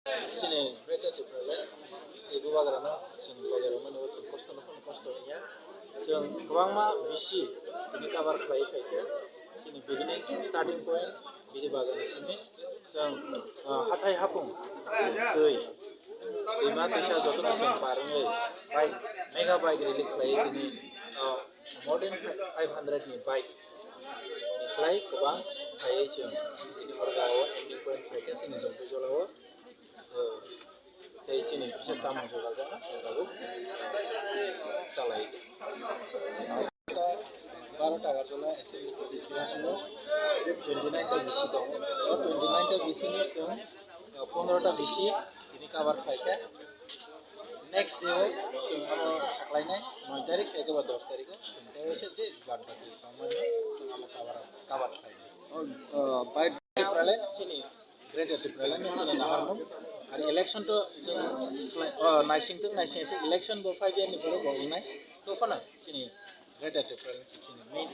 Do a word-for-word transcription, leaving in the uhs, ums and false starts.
Chini Greater Tipraland, tei bubagrano chini bubagra mani o chini kosto no kosto wngya. Chwng kwbangma bisi tini cover khlai phaikha. Chini beginning starting point bini bagani simi chwng, ah, hathai hapung twi twima twisa jotono chwng par wngwi bike, mega bike rally khlai tini, ah, more than five hundred ni bike ni slai kwbang khlaiwi chwng tini hor jagao ending point khlaikha chini Jompuijolao. Tei chini kisa samung jogal jana chwng tabuk chalai. Barota Agartala Assembly Constituency o twenty nine ta bisi tongo. O twenty nine ta bisi ni chwng, uh, pondro ta bisi tini cover khlaikha. Next day o chwng abo saklainai noi tarik hai khe ba dos tarik o chwng tei waisa je bad baki tongmani chwng abo cover, cover khlainai. Tipraland chini Greater Tipraland ni chini naharmung. Ar election to chwng khlai, o, naising thung, naising thung, election bo five year ni borok bo wngnai. To phano chini Greater Tipraland chini main.